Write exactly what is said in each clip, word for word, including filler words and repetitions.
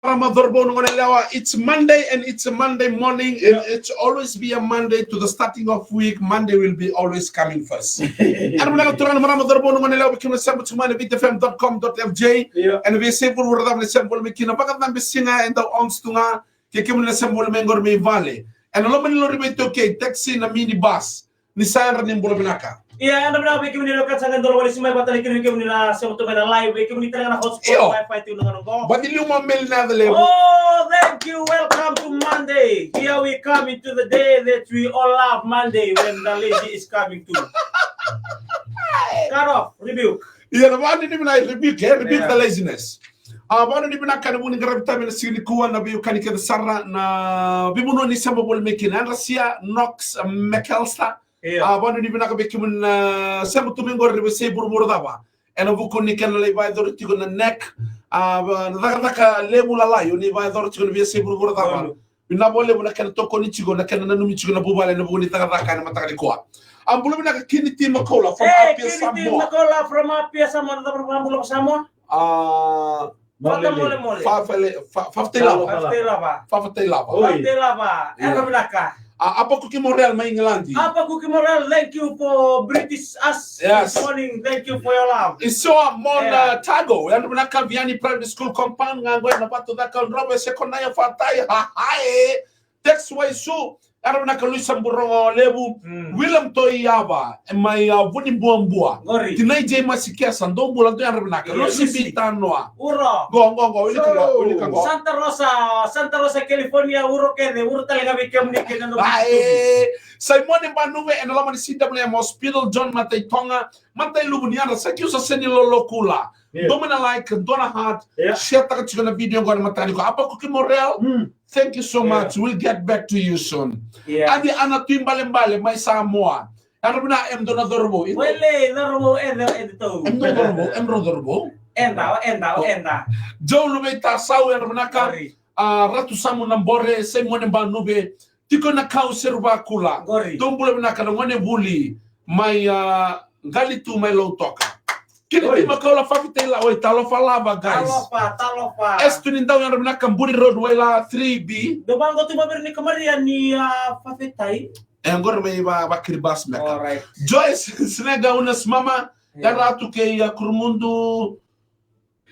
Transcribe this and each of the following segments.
Marama, cauravou, na goneyalewa, it's Monday and it's a Monday morning and it's always be a Monday to the starting of week. Monday will be always coming first. Ena vinaka turaga na marama, cauravou, na goneyalewa, vei kemuni na sema tiko mai na viti F M dot com dot F J. Ena veiyasai vuravura cava ni sema voli mai kina, vakacabe siga e dau on tu ga. Ke kemuni na sema voli mai qori mai vale, ena loma ni lori vakaitaukei, taxi, na minibus, ni sa yadra ni bula vinaka. Ia, yadra vinaka vei kemuni na wekaqu sa qai dola wale si mai vata na kina vei kemuni na sema tu mai na live, vei kemuni tale ga na hotspot Wi-Fi tu na gauna qo. Vadi liu mo meli na yacalevu. Oh, thank you. Welcome to Monday. Here we come into the day that we all love, Monday, when the lazy is coming to cut off, rebuke. Ia, na vakanuinui vinaka, rebuke, eh? Rebuke the laziness. A, vakanuinui vinaka ena vuku ni qaravi tami ena siga nikua na veiwekani kece sara na veivanua ni sema voli mai kina. Yadra Sia, Knox, McAllister. A, vakanuinui vinaka vei kemuni na sema tu mai qori ena veiyasai vuravura cava. Ena vuku ni kena lai vakayacori tiko na NEC, a, na cakacaka levu lalai o ni vakayacora tiko ena veiyasai vuravura cava. Vinaka vakalevu na kena tokoni tiko, na kena nanumi tiko na vuvale ena vuku ni cakacaka ena mataka nikua. A, bula vinaka Kiniti Makola from Apia Samoa. Kiniti Makola from Apia Samoa, na cava na bula ko Samoa? A, Fata mole mole. Fafele, fa-, fafetai lava. Fafetai lava. Fafetai lava. Oi. Fafetai lava. Yadra vinaka. A, Apakuki Morel mai England. Apakuki Morel, thank you for British us this morning. Thank you for your love. Isoa Mon, a, Tago, yadra vinaka. Viani Primary School compound ga qo ena Vatucaka, Drove, Sekonaia, Fatai, ha, ha, e. Tex Waisu, yadra vinaka. Luisa Burogo Levu, William Toiava, e mai, a, Vunibuabua. Tinai J Masikesa, dou bula, dou yadra vinaka. Lucy Bitanoa. Uro. Qo, qo, qo, wilika qo, wilika qo. Santa Rosa, Santa Rosa, California, uro kece, uro tale ga vei kemuni kece na noqu. Simone Banuve, ena loma ni C W M Hospital, John Mataitoga, Matailuvu ni yadra, sa kiu sa seni lolokula. Dua mai na like, dua na heart, share taka tiko na video qo ena mataka nikua. Apakuki Morel, thank you so much. We'll get back to you soon. Adi Ana Tuibalebale mai Samoa. Yadra vinaka, em dua na cauravou. Wele, cauravou, eda, eda tou. Em dua cauravou, em dua cauravou. Eda, eda, eda. Joe Luvei Tasau, yadra vinaka. A, Ratu Samu Nabore, Simone Banuve, tiko na kau Seruvakula. Dou bula vinaka na gone vuli mai, a, Qalitu mai Lautoka. Kiniti Makola, fafetai lava, oi, talofa lava, guys. Talofa, talofa. Estu ni dau, yadra vinaka. Buri Road, Waila three B. Dou vaqo tu mai vei ira ni ka Maria ni, a, fafetai. E qori mai va, va Kiribati meka. Joyce Snega Unas Mama, yadra tu kei, a, Kurumudu.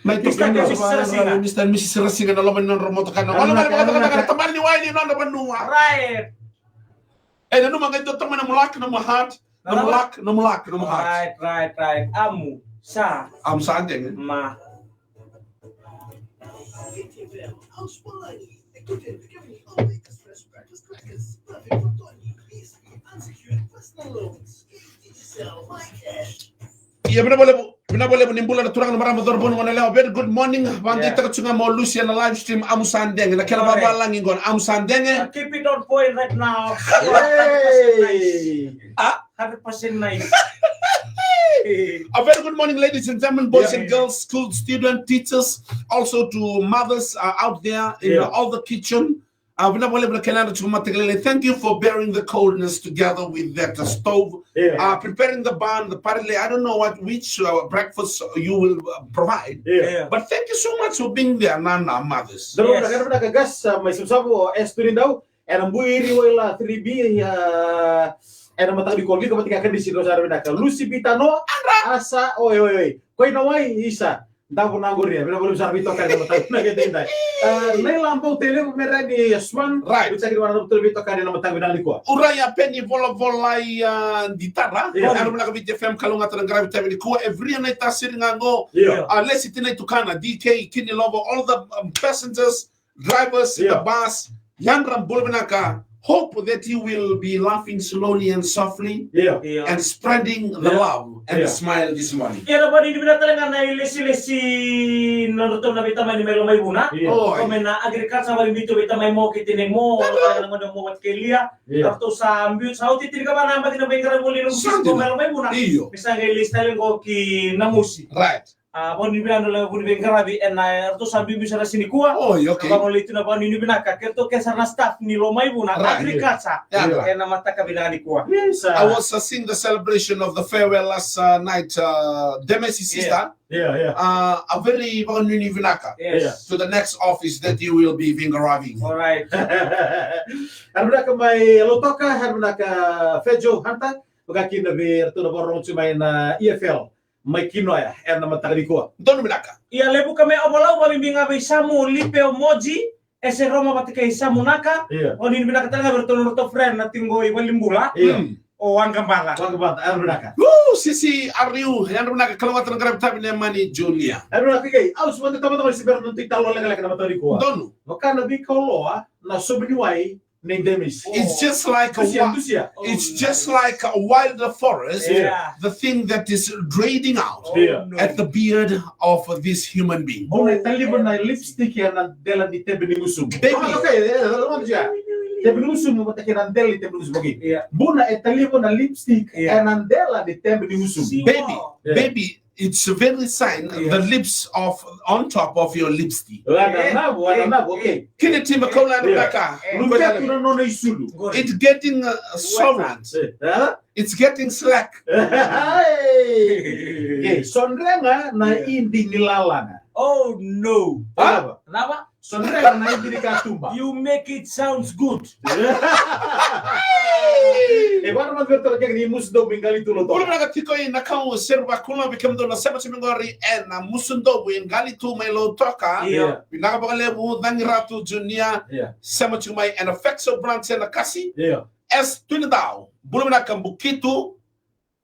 Mai toka na Mister and Missus Rasiga, na loma ni nodra motoka na. Tabana ni wai ni nodra vanua. Right. E nanuma qai dua tama na mulak, na muhat, na mulak, na mulak, na muhat. Right, right, right. Amu sa. Amu sa dege. Ma. Ia, vinaka vakalevu, vinaka vakalevu, ni bula na turaga na marama, cauravou, na goneyalewa. Very good morning. Vakadeitaka tu ga mo Lucy ena live stream, Amu sa dege. Na kena vavalagi qo na Amu sa dege. Keep it on point right now. Hundred percent nice. A very good morning, ladies and gentlemen, boys and girls, school student, teachers, also to mothers, uh, out there in, uh, all the kitchen. Uh, vinaka vakalevu na kena yadra tiko, mataqali. Thank you for bearing the coldness together with that, uh, stove. Uh, preparing the ban, the parile, I don't know what, which, uh, breakfast you will, uh, provide. But thank you so much for being there, na, na mothers. Ena bui iri Waila three B, ena mataka ni koli ka vata kei Kadisi, dou sa vinaka. Lucy Bitanoa, Asa, oi, oi, oi. Koi na wai, isa. Davo na qori, vinaka vakalevu sara veitokani ena mataka vinaka edaidai. Naila Bautailevu, Merani Swan, veitokani ena mataka vinaka nikua. Uraia Peni Volavolai, a, Ditara. Ena vinaka Viti F M, kalougata na qaravi tami nikua. Evria Naitasiri ga qo. A, Lesi Tinai Tukana, D K, Kini Lovo, all the, um, passengers, drivers in the bus, yadra bula vinaka. Hope that you will be laughing slowly and softly and spreading the love and the smile this morning. Ia, na vakanuinui vinaka tale ga na ilesilesi na nodratou na veitamani mai Lomaivuna. Oi. Ko mai na agriculture, vale, biuta veitamai Mo kei tinai Mo, na gone Mo vata kei Lia. Ratou sa biu, sa oti tinikava na yabaki na veiqaravi voli na noqu sister mai Lomaivuna. Io. Me sa qai lesi tale qo ki Namusi. Right. A, vakanuinui vinaka na lewe ni veiqaravi ena, e, ratou sa biubiu sara sinikua. Oh, okay. Vagolei tu na vakanuinui vinaka kei ratou kece sara na staff ni Lomaivuna Agriculture. Ena mataka vinaka nikua. Yes, sir. I was, uh, seeing the celebration of the farewell last, uh, night, uh, Demesi sister. Yeah, yeah. Uh, a very vakanuinui vinaka to the next office that you will be veiqaraving. All right. Era vinaka mai Lautoka, era vinaka Fejo Hunter, vaka kina vei ratou na vakarorogo tu mai na E F L mai Kinoya ena mataka nikua. Donu vinaka. Ia Levuka mai Ovalau, vakabibi ga vei Samu, Lipe, o Moji, Ese Roma vata kei Samu Naka. Ia. O ni vinaka tale ga vei ratou na nodratou friend na tiko i Valibula. Ia. Mm. O Waqabaca. Waqabaca, era vinaka. Woo, Sisi Ariu, era vinaka, kalougata na qaravi tavi nei Mani Julia. Era vinaka, okay, au sa vakatamata mai se bera na noda italanoa lekaleka na mataka nikua. Donu. Vaka na veikauloa na sobu ni wai nei Demesi. It's just like a wi-, it's just like a wild forest, the thing that is draining out at the beard of this human being. Buna e taliva na lipstick ena dela ni tebe ni gusumu. Baby. Ah, okay, eh, eh, eh, eh, tebe ni gusumu, vata kei na dela ni tebe ni gusumu, okay. Yeah. Buna e taliva na lipstick ena dela ni tebe ni gusumu. Baby, baby, it's a very sign the lips of on top of your lipstick. Wana navo, wana navo, okay. Kina tima kaula na kaka. Luka tu na nona isulu. It's getting, uh, soft. Eh, huh? It's getting slack. Hey! Okay, sodrega na idi ni lalana. Oh no. Huh? Nava? Sodrega na idi ni katuba. You make it sounds good. E vana ma vei ratou na kena imusu dou mai qali tu Lautoka. Bula vinaka tiko i na kau Serva Kula, vei kemudou na sema tiko mai qori ena Musudovu e qali tu mai Lautoka. Ia. Vinaka vakalevu, Cagiratu Junior. Ia. Sema tiko mai ena Fexo Branch ena Kasi. Ia. S Twinidau, bula vinaka Bukitu.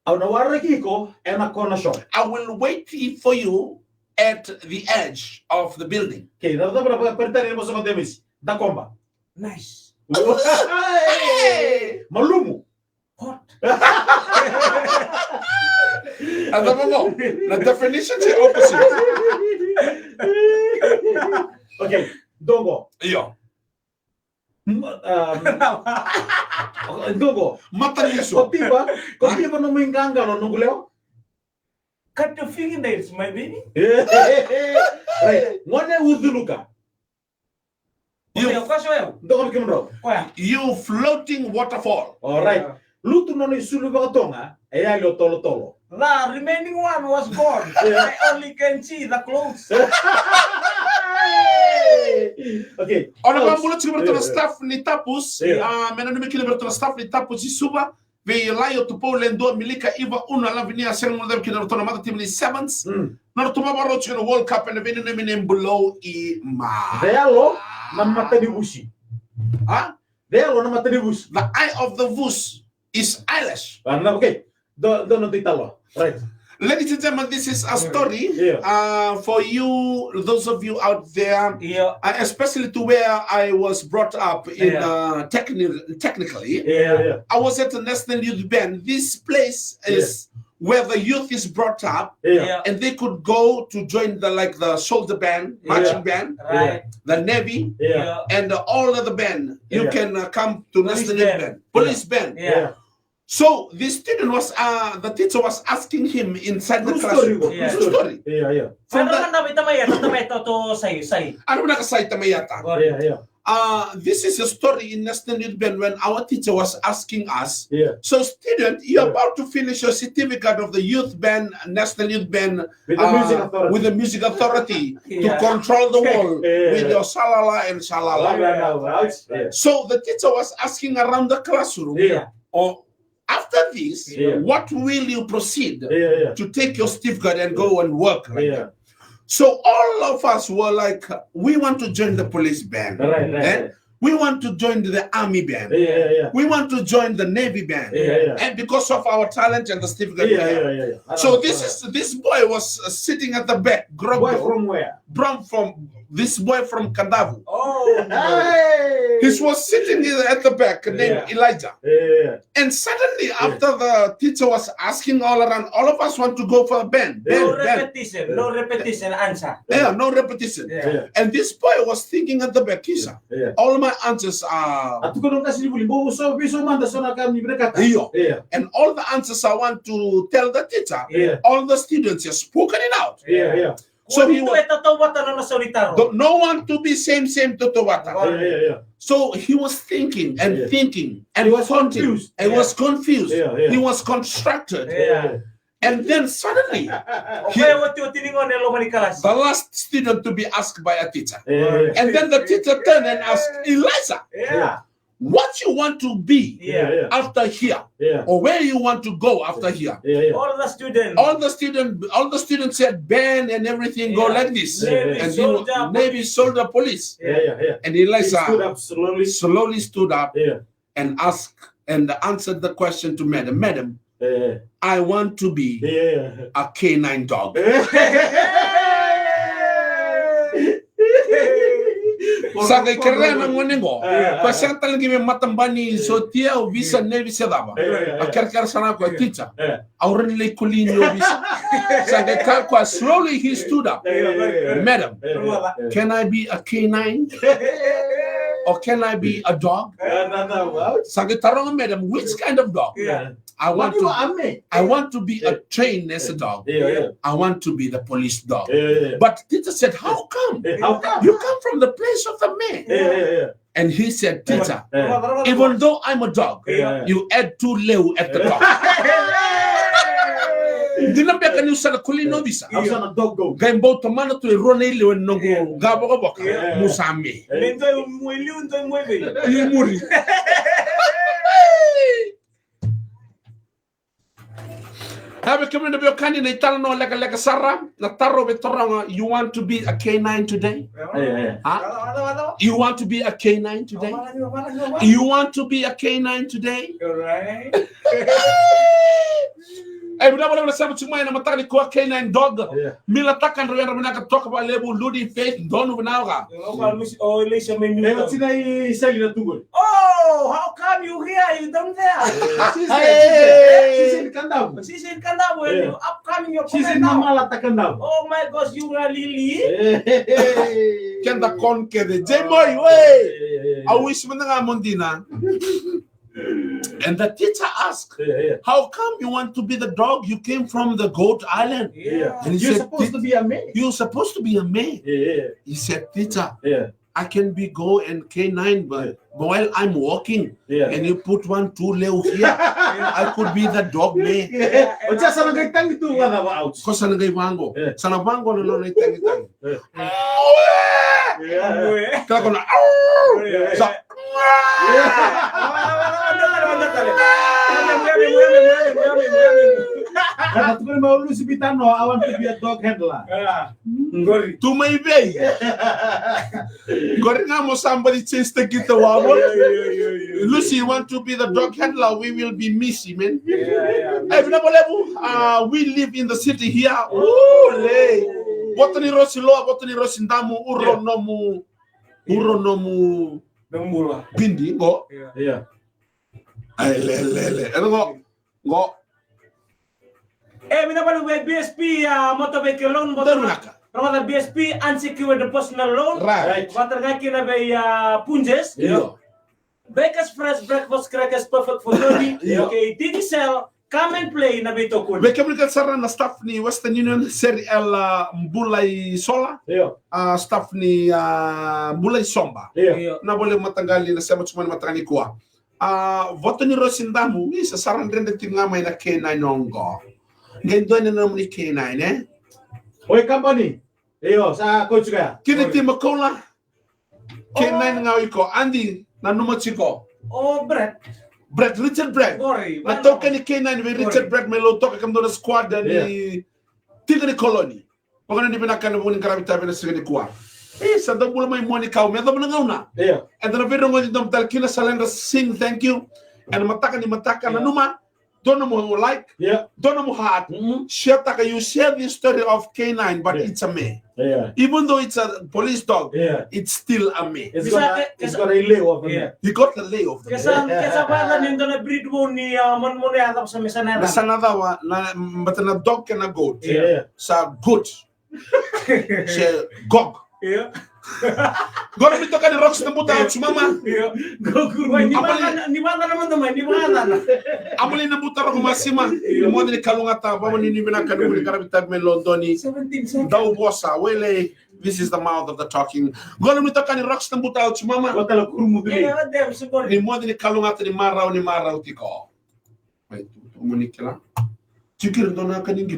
Au na waraki iko ena corner shop. I will wait for you at the edge of the building. Okay, na cava na vakaperitania ni vosa vakaDemesi? Dakoba. Nice. Hey! Malumu. Hot. A cava mo? Na definition se opposite. Okay, dogo. Io. M-, um, dogo. Mata ni so. Ko tiva, ko tiva nomu iqaqa na noqu lewa? Cut your fingernails, my baby. Right. Gone uculuka. You, okay, o koya so o yau? Dogo vei kemudrau. Koya. You floating waterfall. All right. Yeah. Lutu nona isulu vakatoga, e yali o tolotolo. The remaining one was gone. Yeah. I only can see the clothes. Okay. Ona vabula tiko vei ratou na staff ni Tapus. Yeah. Ah, me nanumi kina vei ratou na staff ni Tapus i Suva. Vei Laio, Tupou, Ledua, Milika, Iva, Una, Lavinia, sega ni guilecavi kina ratou na mata timi ni Sevens. Mm. Na ratou vakarau tiko na World Cup ena veinanumi ni Bulou i Ma. Veyalo na matanivusi. Ha? Veyalo na matanivusi. The eye of the vusi is eyelash. Ah, no, okay. Do, do not talo. Right. Ladies and gentlemen, this is a story, yeah, uh, for you, those of you out there, yeah, uh, especially to where I was brought up in, yeah, uh, techni-, technically. Yeah, yeah. I was at the National Youth Band. This place is, yeah, where the youth is brought up, yeah, yeah, and they could go to join the, like, the shoulder band, yeah, marching band, right, the navy, yeah, yeah, and all other band. You, yeah, can, uh, come to National Youth Band. Police band. Yeah. Yeah. So the student was, uh, the teacher was asking him inside the classroom. True story. Yeah. True story. Yeah, yeah. From the, yeah, yeah. Sai, sai. Ana vinaka sai tamai yata. Yeah, yeah. Uh, this is a story in National Youth Band when our teacher was asking us. Yeah. So student, you're, yeah, about to finish your certificate of the youth band, National Youth Band, with the, uh, music authority, with the music authority, yeah, to control the world, yeah, with your shalala and shalala. Yeah, yeah, yeah. So the teacher was asking around the classroom, yeah, or after this, yeah, what will you proceed, yeah, yeah, to take your certificate and go and work, like, yeah, that? So all of us were like, "We want to join the police band. Right, right, eh? Right. We want to join the army band. Yeah, yeah, yeah. We want to join the navy band." Yeah, yeah. And because of our talent and the certificate we have. Yeah, yeah, yeah. So this is, this boy was, uh, sitting at the back, groggy. Boy from where? From, from this boy from Kadavu. Oh, no. Hey! He was sitting in- at the back named Yeah. Elijah. Yeah, yeah, yeah. And suddenly, after the teacher was asking all around, all of us want to go for a band. No Band, band. Repetition, no repetition answer. Yeah, no repetition. Yeah. And this boy was thinking at the back, Kisa, Yeah. all my answers are. A tukuna na ka sa ni vuli, bau so, vei so mada so na ka ni vinakata. Io. Yeah. And all the answers I want to tell the teacher, Yeah. all the students have spoken it out. Yeah, yeah. So he Kua ni was, tautauvata na nona saunitaro. the- no one to be same, same tautauvata. Yeah, yeah, yeah. So he was thinking and Yeah. thinking and He was thoughting. confused. He Yeah. was confused. Yeah, yeah. He was constructed. Yeah. And then suddenly, O koya e otioti ni gone e loma ni kalasi. The last student to be asked by a teacher. Yeah, yeah. And then the teacher turned and asked Eliza, Yeah. "What you want to be Yeah. after here? Yeah. Or where you want to go after here?" Yeah, yeah. All the students. All the student, all the students said, "Band and everything go Yeah. like this." Navy, And he soldier, wa- Navy, police. Soldier, police. Yeah, yeah, yeah. And He Eliza stood up slowly. Slowly stood up Yeah. And asked and answered the question to madam. "Madam, Yeah, yeah. I want to be Yeah, yeah. A canine dog." Sa qai kerea na gone qo. Yeah. Ko sa tale qai me matabani sotia o visa, navy se cava. Yeah, yeah, yeah. A kerekere sara ko a teacher. Yeah. Au rawa ni lai koli ni o visa. Sa qai kaya ko a, slowly he stood up. Yeah, yeah, yeah. "Madam, Yeah, yeah, yeah. can I be a canine? Or can I be a dog?" Yeah, no, no, wow. Sa qai taroga madam, "Which kind of dog?" Yeah. "I want What do you to want me? I want to be a trained as a dog. Yeah, yeah. I want to be the police dog." Yeah, yeah, yeah. But teacher said, "How come? Yeah, how come? You come from the place of the man." Yeah, yeah, yeah. And he said, "Teacher, Yeah. even though I'm a dog, Yeah. you add two leu at the dog." Dina beka niu sa na koli ni o visa. I'm not a dog go. Qai bau tomana tu e rua na ileu ena noqu qavokavoka. Yeah. Mu sa me. Me dua e mua i liu, dua e mua i vei. I muri. Ia vei kemuni na veiwekani, na italanoa lekaleka sara, na taro vei taroga, you want to be a canine today? Yeah, yeah. Huh? You want to be a canine today? You want to be a canine today? E vinaka vakalevu na sema tiko mai ena mataka nikua, canine dog. Yeah. Mila Taka, drau yadra vinaka toka vakalevu, Ludi, Faith, donu vinaka. E, o tina i seli na tu qori. Oh, how come you here? You down there? She's in Kadavu. She's in Kadavu and you upcoming your She's in Namala Takadavu. Oh my gosh, you are Lily. Keda kon kece. Jay Moy, we. Au wish mada ga mo dina. And the teacher asked, "How come you want to be the dog? You came from the goat island." Yeah. And he You're said, supposed to be a man. You're supposed to be a man. Yeah, yeah. He said, "Teacher, Yeah. I can be go and canine, but, but while I'm walking, Yeah. And you put one, two leu here, I could be the dog man." O tia sa na qai tagi tu vaka va ouch. Ko sa na qai vaqo. Yeah. Sa na vaqo na nona itagitagi. Yeah. Kila ko na, sa Kata tukuni mai o Lucy Bitano, I want to be a dog handler. Tu mai vei. Qori ga mo sa baci change the kita wa mo. Lucy, you want to be the dog handler? We will be missy, man. E vinaka vakalevu. Uh, we live in the city here. Ooh, le. Vota ni rosi loa, vota ni rosi damu, uro nomu, uro nomu bidi qo. Yeah. Ai, le, le, le. Ena qo, qo. E vinaka vakalevu vei B S P, a, motor vehicle loan, motor. Rogoca B S P, unsecured personal loan. Right. Vata ga kina vei, a, Punjas. Io. Bakers Fresh breakfast crackers, perfect for Jody. Io. Okay, Digicel, come and play na veitokoni. Vei kemuni kece sara na staff ni Western Union, Seri El, a, Bulai Sola. Io. A, staff ni, a, Bulai Somba. Io. Na vole mataqali na sema tiko mai na mataka nikua. A, voto ni rosi damu, isa sara dredre tiko ga mai na K nine oqo. Qai dua na nomuni K nine, e? Oi, company. Io, sa coach ga. Kini ti Makola. K nine ga o iko. Adi, nanuma tiko. O Brett. Brett, Richard Brett. Na taukei ni K nine vei Richard Brett mai Lautoka, kemudou na squad ni Tita ni Koloni. Vakanuinui vinaka ena vuku ni qaravi tavi ena siga nikua. E, sa dau bula mai Muanikau me yacova na gauna. Eda na veirogoci dom tale kina, Salendra Singh, thank you. Ena mataka ni mataka, nanuma. dua nomu like, Yeah. dua nomu heart. Mm-hmm. Sharetaka, you share this story of K nine, but Yeah. it's a me. Yeah. Even though it's a police dog, Yeah. it's still a me. It's Bisa got, ke- it's kesa- got a layer of Yeah. He got the lay of the Kesa kesa vata ni dona breed mo ni a man mo ni a sa me sana Na ya. sana dawa na mbata na dog kena goat. Yeah. Sa goat. Se gog. Yeah. Gona mi toka ni rocks na buta au mama. Yeah. Go go. Ni Apa vata ni vata na manda mai ni vata na. Amuli na buta roko masima. Ni moda ni kalugata vama ni ni vinaka ni vuli karavi tabi me Londoni. Seventeen seconds. Dau vosa wele. This is the mouth of the talking. Gona mi toka ni rocks na buta au mama. Vata la kurumutu ni. Yeah, damn, so good. Ni moda ni kalugata ni marau ni marau tiko. Wait, mo ni kila. Tikiri dona ka ni